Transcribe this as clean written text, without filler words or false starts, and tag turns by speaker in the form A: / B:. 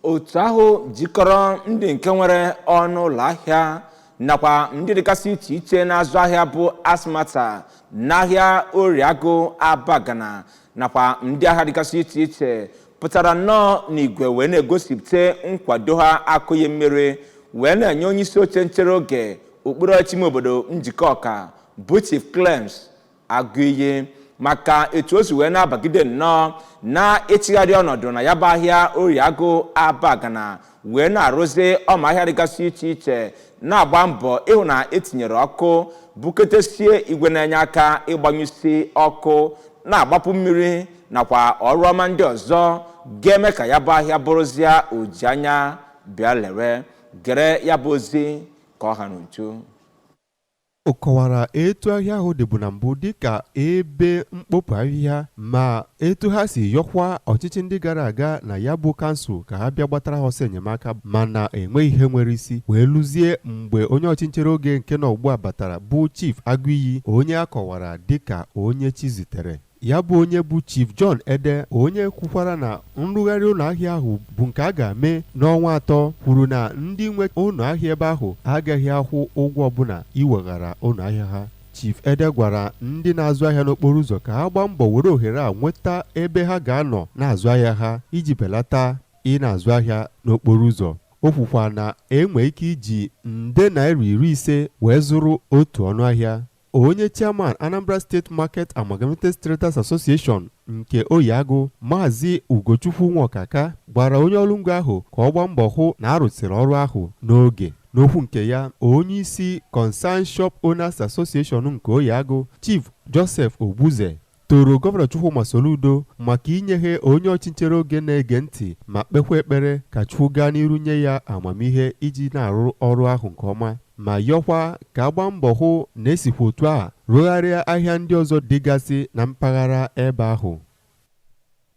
A: Otu ahụ jikọrọ ndị nke nwere ọnụ ụlọ ahịa nakwa ndị dịgasị iche iche na-azụ ahịa bụ Asmata n'ahịa Oriagụ Abagana nakwa ndị ahịa dịgasị iche iche pụtara nnọọ n'igwe wee na-egosipụta nkwado ha akụghị mmiri wee na-enye onye isi oche nchere oge okpuru ọchịchị ime obodo Njikọka bụ Chief Clems Agụiyi maka etu o si wee na-abagide nnọọ na-echigharị ọnọdụ na ya bụ ahịa Oriagụ Abagana wee na-arụzi ọma ahịa dịgasị iche iche na-agba mbọ ịhụ na etinyere ọkụ buketesie igwe na-enye aka ịgbanyụsi ọkụ na-agbapụ mmiri nakwa ọrụ ọma ndị ọzọ ga-eme ka ya bụ ahịa bụrụzịa oji anya bịa lere gere ya bụ ozi ka ọ ha n'uju.
B: Ọ kọwara etu ahịa ahụ dịbu na mbụ dịka ebe mkpopụ ahịhịa ma etu ha si yọkwa ọchịchị ndị gara aga na ya bụ kansụl ka ha bịa gbatara ha ọsọ enyemaka, mana enweghị ihe nwere isi wee lụzie mgbe onye ọchịnchere oge nke nọ ugbu a batara bụ Chief Agụiyi, onye a kọwara dịka onye chi zitere. Ya bụ onye bụ Chief John Ede, onye kwukwara na nrụgharị ụlọ ahịa ahụ bụ nke a ga-eme n'ọnwa 3, kwuru na ndị nwe ụlọ ahịa ebe ahụ agaghị akwụ ụgwọ ọbụla iweghara ụlọ ahịa ha. Chief Ede gwara ndị na-azụ ahịa n'okporo ụzọ ka ha gbaa mbọ were ohere a nweta ebe ha ga-anọ na-azụ ahịa ha iji belata ị na-azụ ahịa n'okporo ụzọ. O kwukwa na enwe ike iji nde naira 50 wee zụrụ otu ọnụ ahịa. Onye chairman Anambra State Market Amalgamated Traders Association nke Oyiagụ, Maazị Ugochukwu Nwokaka, gwara onye ọrụ ngo ahụ ka ọ gbaa mbọ hụ na arụsịrị ọrụ ahụ n'oge. N'okwu nke ya, onye isi Concerned Shop Owners Association nke Oyiagụ, Chief Joseph Ogbuze, toro Gọvanọ Chukwuma Soludo maka inyeghe onye ọchịnchere oge na-ege ntị ma kpekwa ekpere ka Chukwu gaa n'iru nye ya amamihe iji na-arụ ọrụ ahụ nke ọma, ma yọkwa ka agba mbọ hụ na esikwa otu a rụgharịa ahịa ndị ọzọ dịgasị na mpaghara ebe ahụ.